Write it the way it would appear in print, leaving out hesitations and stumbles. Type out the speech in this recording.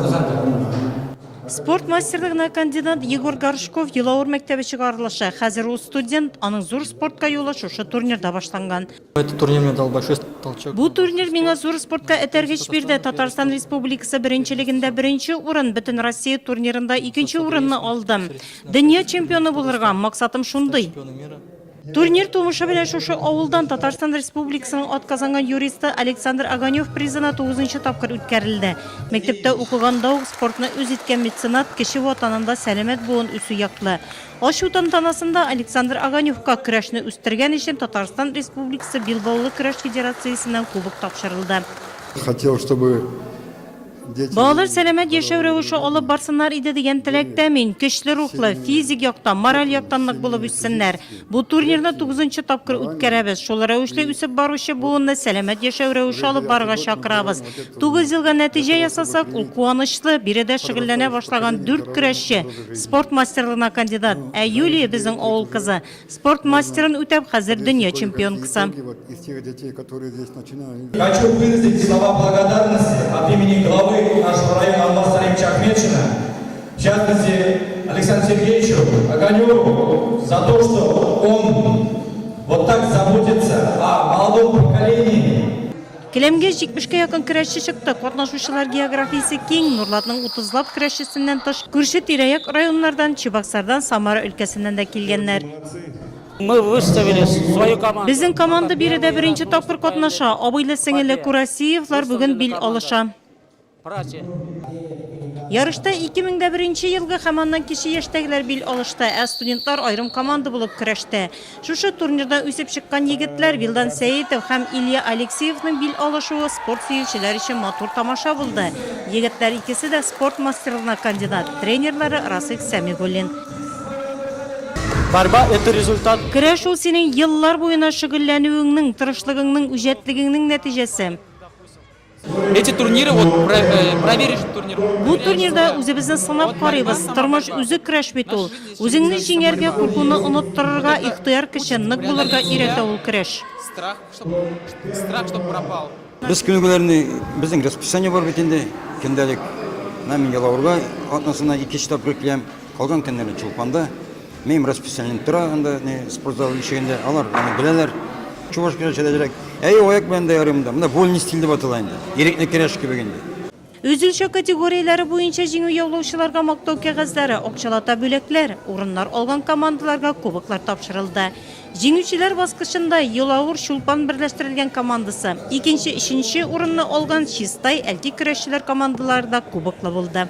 Казанда. Спорт мастерлыгына кандидат Егор Горшков Елаур мәктәбе чыгарылышы. Хәзер ул студент, аның зур спортка юлы шушы турнирда башланган. Этот турнир мне дал большой толчок. Бу турнир миңа зур спортка этәргеч бирде. Татарстан Республикасы беренчелегендә беренче урын, Бөтенроссия турнирында икенче урынны алдым. Дөнья чемпионы булырга, максатым шундый. Турнир тумышы белән шушы авылдан Татарстан Республикасының атказанган юристы Александр Оганев призына тугызынчы тапкыр үткәрелде. Мәктәптә укыганда ук спортны үз иткән меценат кече ватанында сәламәт буын үсү яклы. Ачу тантанасында Александр Оганевка көрәшне үстергән өчен Татарстан Республикасы Билбаулы көрәш федерациясеннән кубок тапшырылды. Хотел, чтобы Балалар сәламәт яшәү рәвеше алып барсыннар иде дигән теләктә мин. Көчле рухлы, физик яктан, мораль яктан нык булып үссеннәр. Бу турнирны тугызынчы тапкыр үткәрәбез. Шул рәвешле үсеп баручы буынны сәламәт яшәү рәвеше алып барырга чакырабыз. Тугыз елга нәтиҗә ясасак, ул куанычлы. Биредә шөгыльләнә башлаган дүрт көрәшче, спорт мастерлыгына кандидат. Ә Юлия, безнең авыл кызы. Спорт мастерын үтәп, хәзер дөнья чемпионкасы. Хочу выразить слова благодарности от имени главы нашего района Алмаза Салимовича Ахметшина, в частности, Александру Сергеевичу Оганеву за то, что он вот так заботится о молодом поколении. Келәмгә җитмешкә якын көрәшче чыкты. Катнашучылар географиясе киң, Нурлатның утызлап көрәшчесеннән тыш, күрше тирә-як районнардан, Чебоксардан, Самара өлкәсеннән дә килгәннәр. Мы выставили свою команду. Безнең команда биредә беренче тапкыр катнаша. Абыйлы-сеңелле Курасиевлар бүген бил алыша. Ярышта 2001 нче елгы һәм аннан кече яшьтәгеләр бил алышты, ә студентлар аерым команда булып көрәште. Шушы турнирда үсеп чыккан егетләр Вилдан Сәетов һәм Илья Алексеевның бил алышуы спорт сөючеләр өчен матур тамаша булды. Егетләр икесе дә спорт мастерлыгына кандидат, тренерлары Расыйх Сәмигуллин. Борьба, это результат. Көрәш ул синең еллар буена шөгыльләнүеңнең, тырышлыгыңның, үҗәтлегеңнең нәтиҗәсе. Эти турниры, вот, э, проверишь турнир. Бу турнирда үзебезне сынап карыйбыз. Тормыш үзе көрәш бит ул. Үзеңне җиңәргә, куркуны оныттырырга, ихтыяр көче, нык булырга өйрәтә ул көрәш. Страх, чтоб, страх, чтоб пропал. Без күнегүләрне, безнең расписание бар бит инде, көндәлек. Менә мин Ялавырга атнасына икенче тапкыр киләм, калган көннәрне Чулпанда. Минем расписанием тора анда, не, спортзал ишегендә, алар аны беләләр. Чуваш көрәше дә әзрәк. Әйе, аяк белән дә ярый монда. Монда вольный стиль дип атала инде. Ирекле көрәш кебек инде. Үз үлчәү категорияләре буенча җиңү яулаучыларга мактау кәгазьләре, акчалата бүләкләр, урыннар алган командаларга кубоклар тапшырылды. Җиңүчеләр баскычында Елаур Чулпан берләштерелгән командасы, икенче, өченче урынны алган Чистай, Әлки көрәшчеләр командалары да кубоклы булды.